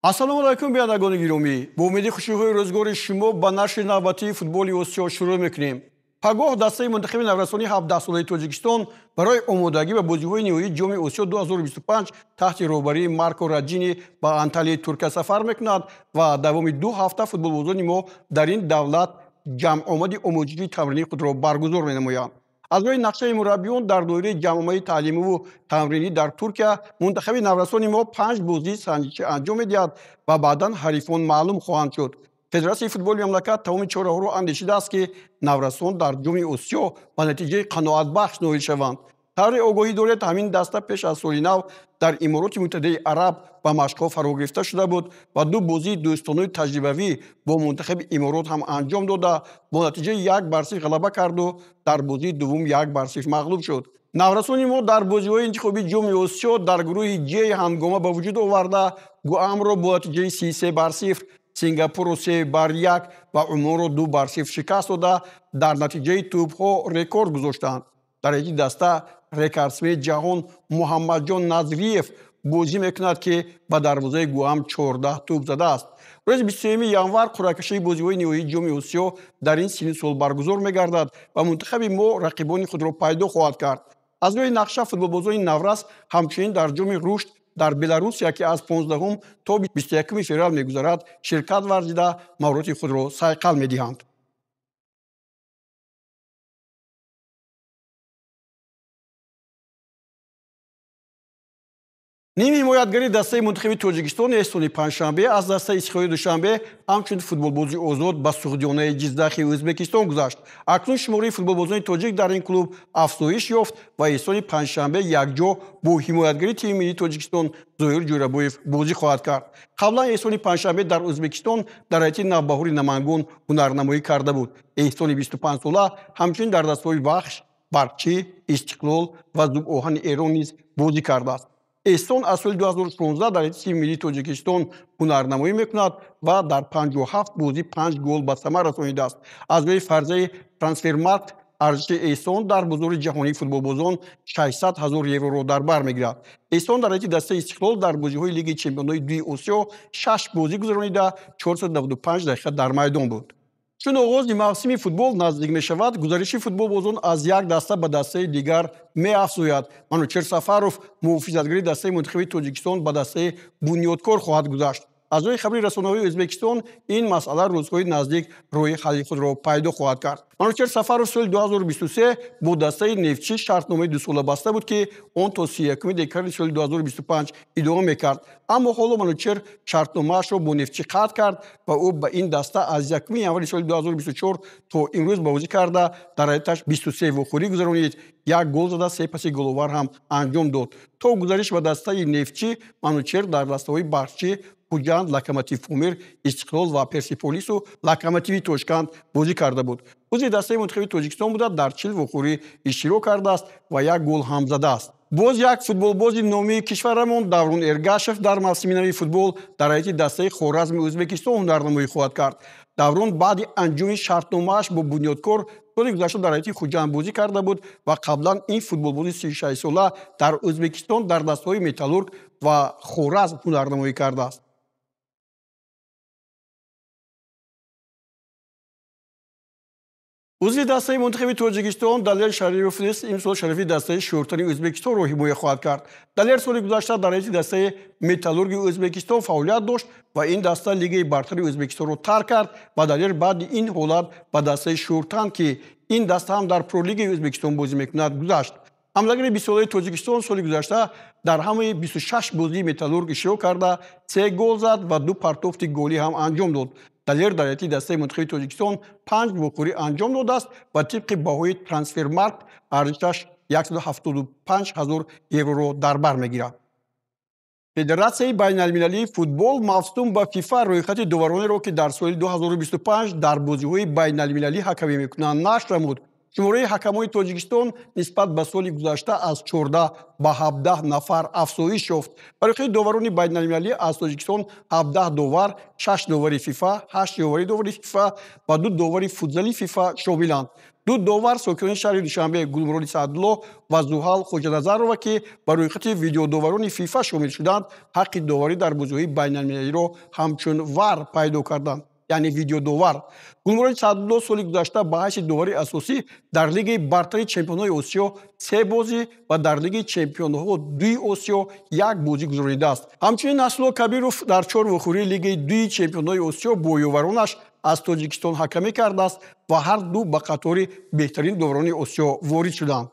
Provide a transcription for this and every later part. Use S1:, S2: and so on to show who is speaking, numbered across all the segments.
S1: Ассалому алайкум, бинандагони гиромӣ. Бо умеди хушиҳои рӯзгори шумо ба нашри навбатии футболи Осиё шурӯъ мекунем. Пагоҳ дастаи мунтахаби наврасони 17-солаи Тоҷикистон барои омодагӣ ба бозиҳои ниҳоии Ҷоми Осиё 2025 таҳти роҳбарии Марко Раҷини ба Анталияи Туркия сафар мекунад ва давоми 2 ҳафта футболбозони мо дар ин давлат ҷамъомади омӯзишии тамринии худро баргузор менамоянд. Аз рӯи нақшаи мураббиён дар доираи ҷамъомади таълимиву тамринӣ дар Туркия мунтахаби наврасони мо 5 бозии санҷишӣ анҷом медиҳад ва баъдан ҳарифон маълум хоҳанд шуд. Федератсияи футболи мамлакат тамоми чораҳоро андешидааст, ки наврасон дар Ҷоми Осиё ба натиҷаи қаноатбахш ноил шаванд. Тавре огоҳӣ доред, ҳамин даста пеш аз соли нав дар Имороти Муттаҳидаи Араб ба машқҳо фаро гирифта шуда буд ва 2 бозии дӯстонаи таҷрибавӣ бо мунтахаби Иморот ҳам анҷом дода, бо натиҷаи 1-0 ғалаба карду дар бозии дуввум 1-0 мағлуб шуд. Наврасони мо дар бозиҳои интихобии Ҷоми Осиё дар гурӯҳи Ҷ ҳангома ба вуҷуд оварда, Гуамро бо натиҷаи 33-0, Сингапурро 3-1 ва Умонро 2-0 шикаст дода, дар натиҷаи тӯбҳо рекорд гузоштанд. Дар ҳайати даста рекордсмени ҷаҳон Муҳаммадҷон Назриев бозӣ мекунад, ки ба дарвозаи Гуам 14 тӯб задааст. Рӯзи 23 январ қуръакашии бозиҳои ниҳоии Ҷоми Осиё дар ин синну сол баргузор мегардад ва мунтахаби мо рақибони худро пайдо хоҳад кард. Аз рӯи нақша футболбозони наврас ҳамчунин дар Ҷоми Рушд дар Беларусия, ки аз 15 то 21 феврал мегузарад, ширкат варзида маҳорати худро сайқал медиҳанд. Ними ҳимоятгари дастаи мунтахаби Тоҷикистон эҳсони панҷшанбе аз дастаи Истиқлоли Душанбе ҳамчун футболбози озод ба Суғдиёнаи Ҷиздахи Ӯзбекистон гузашт. Акнун шумораи футболбозони тоҷик дар ин клуб афзоиш ёфт ва эҳсони панҷшанбе якҷо бо ҳимоятгари тими миллии Тоҷикистон Зоҳир Ҷӯрабоев бозӣ хоҳад кард. Қаблан эҳсони панҷшанбе дар Ӯзбекистон дар ҳайати Навбаҳори Намангон ҳунарнамоӣ карда буд. Эҳсони 25-сола ҳамчунин дар дастаҳои Вахш, Барқчӣ, Истиқлол ва Зубоҳани Эрон низ бозӣ кардааст. Эҳсон аз соли 2016 дар ҳайати тими миллии Тоҷикистон ҳунарнамоӣ мекунад ва дар 57 бозӣ 5 гол ба самар расонидааст. Аз рӯи фарзияи Трансфермаркт арзиши Эҳсон дар бозори ҷаҳонии футболбозон 600 000 евроро дар бар мегирад. Эҳсон дар ҳайати дастаи Истиқлол дар бозиҳои Лигаи чемпионҳои 2 Осиё 6 бозӣ гузаронида, 495 дақиқа дар майдон буд. Чун оғози мавсими футбол наздик мешавад, гузариши футболбозон аз як даста ба дастаи дигар меафзояд. Манучер Сафаров муҳофизатгари дастаи мунтахаби Тоҷикистон ба дастаи Бунёдкор хоҳад гузашт. Аз рӯи хабари расонаҳои Ӯзбекистон ин масъала рӯзҳои наздик роҳи ҳалли худро пайдо хоҳад кард. Манучер Сафаров соли 2023 бо дастаи Нефтчӣ шартномаи дусола баста буд, ки он то 31 декабри соли 2025 идома мекард. Аммо ҳоло Манучер шартномаашро бо Нефтчӣ қатъ кард ва ӯ ба ин даста аз 1 январи соли 2024 то имрӯз бозӣ карда, дар ҳайаташ 23 вохӯрӣ гузаронид, 1 гол зада, 3 паси головар ҳам анҷом дод. То гузариш ба дастаи Нефтчӣ Манучер дар дастаҳои Барқчӣ, Хуҷанд, Локомотив Помир, Истиқлол ва Персеполису Локомотиви Тошканд бозӣ карда буд. Узви дастаи мунтахаби Тоҷикистон буда, дар 40 вохӯрӣ иштирок кардааст ва 1 гол ҳам задааст. Боз як футболбози номии кишварамон Даврон Эргашев дар мавсими нави футбол дар ҳайати дастаи Хоразми Ӯзбекистон ҳунарнамоӣ хоҳад кард. Даврон баъди анҷоми шартномааш бо Бунёдкор соли гузашта дар ҳайати Хуҷанд бозӣ карда буд ва қаблан ин футболбози 36-сола дар Ӯзбекистон дар дастаҳои Металлург ва Хоразм ҳунарнамоӣ кардааст. Узви дастаи мунтахаби Тоҷикистон Далер Шарипов низ имсол шарафи дастаи шӯртани Ӯзбекистонро ҳимоя хоҳад кард. Далер соли гузашта дар ҳайати дастаи Металлурги Ӯзбекистон фаъолият дошт ва ин даста Лигаи бартари Ӯзбекистонро тарк кард ва Далер баъди ин ҳолат ба дастаи Шӯртан, ки ин даста ҳам дар Пролигаи Ӯзбекистон бозӣ мекунад, гузашт. Ҳамлагари 20-солаи Тоҷикистон соли гузашта дар ҳамаи 26 бозии Металлург иштирок карда, 3 гол зад ва 2 партофти голӣ ҳам анҷом дод. Далер дар ҳайати дастаи мунтахаби Тоҷикистон 5 вохӯрӣ анҷом додааст ва тибқи баҳои Трансфермаркт арзишаш 175 000 евроро дар бар мегирад. Федератсияи байналмилалии футбол мавсум ба ФИФА рӯйхати доваронеро, ки дар соли 2025 дар бозиҳои байналмилалӣ ҳакамӣ мекунанд, нашр намуд. Шумораи ҳакамони Тоҷикистон нисбат ба соли гузашта аз 14 ба 17 нафар афзоиш ёфт. Ба рӯйхати доварони байналмилалӣ аз Тоҷикистон 17 довар, 6 довари ФИФА, 8 ёвари довари ФИФА ва 2 довари футзали ФИФА шомиланд. Ду довар, сокинони шаҳри Душанбе, Гулмуроди Саъдулло ва Зуҳал Хоҷаназарова, ки ба рӯйхати видеодоварони ФИФА шомил шуданд, ҳаққи доварӣ дар бозиҳои байналмилалиро ҳамчун ВАР пайдо карданд, яъне видеодовар. Гулмуроди Саъдулло соли гузашта ба ҳайси довари асосӣ дар Лигаи бартари чемпионҳои Осиё се бозӣ ва дар Лигаи чемпионҳо дуи Осиё як бозӣ гузаронидааст. Ҳамчунин Насрулло Кабиров дар чор вохӯрии Лигаи дуи чемпионҳои Осиё бо ёваронаш аз Тоҷикистон ҳакамӣ кардааст ва ҳар ду ба қатори беҳтарин доварони Осиё ворид шуданд.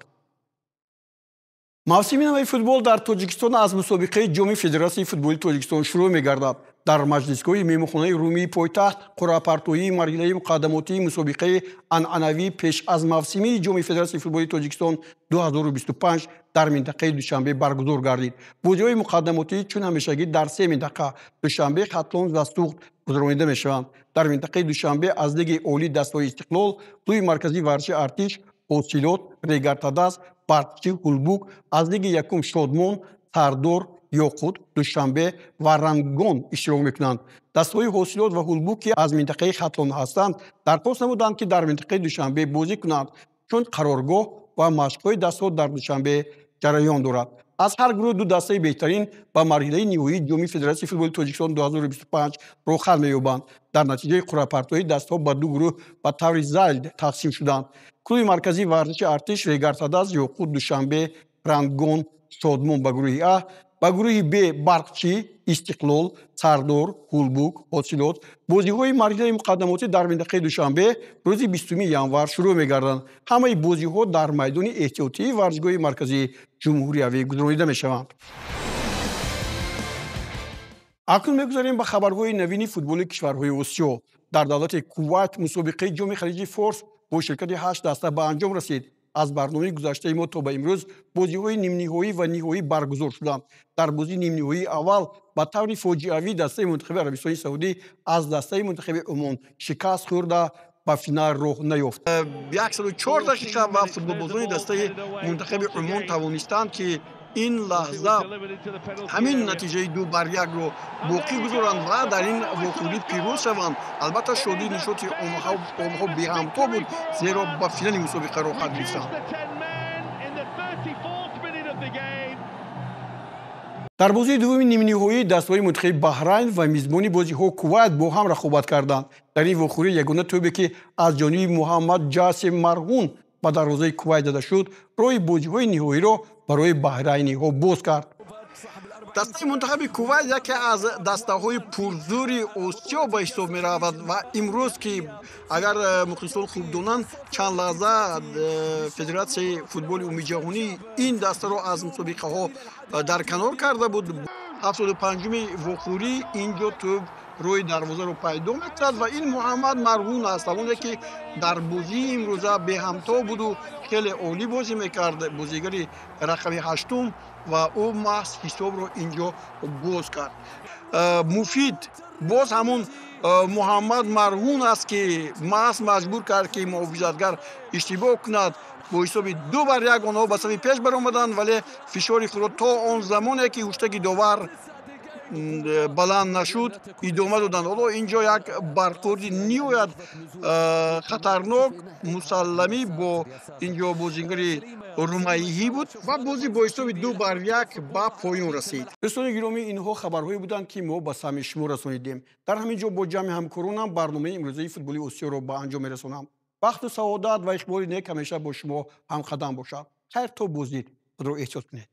S1: Мавсими нави футбол дар Тоҷикистон аз мусобиқаи Ҷоми Федератсияи футболи Тоҷикистон шурӯъ мегардад. Дар маҷлисгоҳи меҳмонхонаи Румии пойтахт қуръапартоии марҳилаи муқаддамотии мусобиқаи анъанавии пеш аз мавсимии Ҷоми Федератсияи футболи Тоҷикистон 2025 дар минтақаи Душанбе баргузор гардид. Бозиҳои муқаддамотӣ чун ҳамешагӣ дар се минтақа Душанбе, Хатлон ва Суғд гузаронида мешаванд. Дар минтақаи Душанбе аз Лигаи олии дастаҳои Истиқлол, Клуби марказии варзиши Артиш, Ҳосилот, Регартадаз, Барқчӣ, Ҳулбук, аз Лигаи якум Шодмон, Сардор, Ёқут, Душанбе ва Рангон иштирок мекунанд. Дастаҳои Ҳосилот ва Ҳулбук, ки аз минтақаи Хатлон ҳастанд, дархост намуданд, ки дар минтақаи Душанбе бозӣ кунанд, чун қароргоҳ ва машқҳои дастаҳо дар Душанбе ҷараён дорад. Аз ҳар гурӯҳ ду дастаи беҳтарин ба марҳилаи ниҳоии Ҷоми Федератсияи футболи Тоҷикистон 2025 роҳхат меёбанд. Дар натиҷаи қуръапартоӣ дастаҳо ба ду гурӯҳ ба таври зайл тақсим шуданд. Клуби марказии варзиши Артиш, Регартадаз, Ёқут, Душанбе, Рангон, Шодмон ба гурӯҳи А, ба гурӯҳи Б Барқчӣ, Истиқлол, Сардор, Ҳулбук, Ҳосилот. Бозиҳои марҳилаи муқаддамотӣ дар минтақаи Душанбе рӯзи 20 январ шурӯъ мегарданд. Ҳамаи бозиҳо дар майдони эҳтиётии варзишгоҳи марказии ҷумҳуриявӣ гузаронида мешаванд. Акнун мегузарем ба хабарҳои навини футболи кишварҳои Осиё. Дар давлати Кувайт мусобиқаи Ҷоми Халиҷи Форс бо ширкати ҳашт даста ба анҷом расид. Аз барномаи гузаштаи мо то ба имрӯз бозиҳои нимниҳоӣ ва ниҳоӣ баргузор шуданд. Дар бозии нимниҳоии аввал ба таври фоҷиавӣ дастаи мунтахаби Арабистони Саудӣ аз дастаи мунтахаби Умон шикаст хӯрда, ба финал роҳ наёфт. 104 дақиқа ва футболбозони дастаи мунтахаби Умон тавонистанд, ки ин лаҳза ҳамин натиҷаи 2-1-ро боқӣ гузоранд ва дар ин вохӯрӣ пирӯз шаванд. Албатта, шодии нишоти онҳо беҳамто буд, зеро ба финали мусобиқа роҳхат гирифтанд. Дар бозии дуввуми нимниҳоӣ дастаҳои мунтахаби Баҳрайн ва мизбони бозиҳо Кувайт бо ҳам рақобат карданд. Дар ин вохӯрӣ ягона тӯбе, ки аз ҷониби Муҳаммад Ҷасим Марғун ба дарвозаи Кувайт зада шуд, роҳи бозиҳои ниҳоиро барои баҳрайниҳо боз кард. Дастаи мунтахаби Кувайт яке аз дастаҳои пурзӯри Осиё ба ҳисоб меравад ва имрӯз, ки агар мухлисон хуб донанд, чанд лаҳза Федератсияи футболи умумиҷаҳонӣ ин дастаро аз мусобиқаҳо дар канор карда буд. 75-уми вохӯрӣ инҷо тӯб рӯи дарвозаро пайдо мекунад ва ин Муҳаммад Марғун аст, ҳамоне ки дар бозии имрӯза беҳамто буду хеле олӣ бозӣ мекард, бозигари рақами ҳаштум, ва ӯ маҳз ҳисобро инҷо боз кард. Муфид боз ҳамон Муҳаммад Марғун аст, ки маҳз маҷбур кард, ки муҳофизатгар иштибоҳ кунад. Бо ҳисоби 2-1 онҳо ба сафи пеш баромаданд, вале фишори худро то он замоне, ки ҳуштаки довар баланд нашуд, идома доданд. Ҳоло инҷо як бархӯрди ниҳоят хатарнок мусалламӣ бо инҷо бозигари Румайҳӣ буд ва бозӣ бо ҳисоби 2-1 ба поён расид. Дӯстони гиромӣ, инҳо хабарҳое буданд, ки мо ба самъи шумо расонидем. Дар ҳамин ҷо бо ҷамъи ҳамкоронам барномаи имрӯзаи футболи Осиёро ба анҷом мерасонам. Бахту саодат ва иқболи нек ҳамеша бо шумо ҳамқадам бошад. Хайр, то боздид, худро эҳтиёт кунед.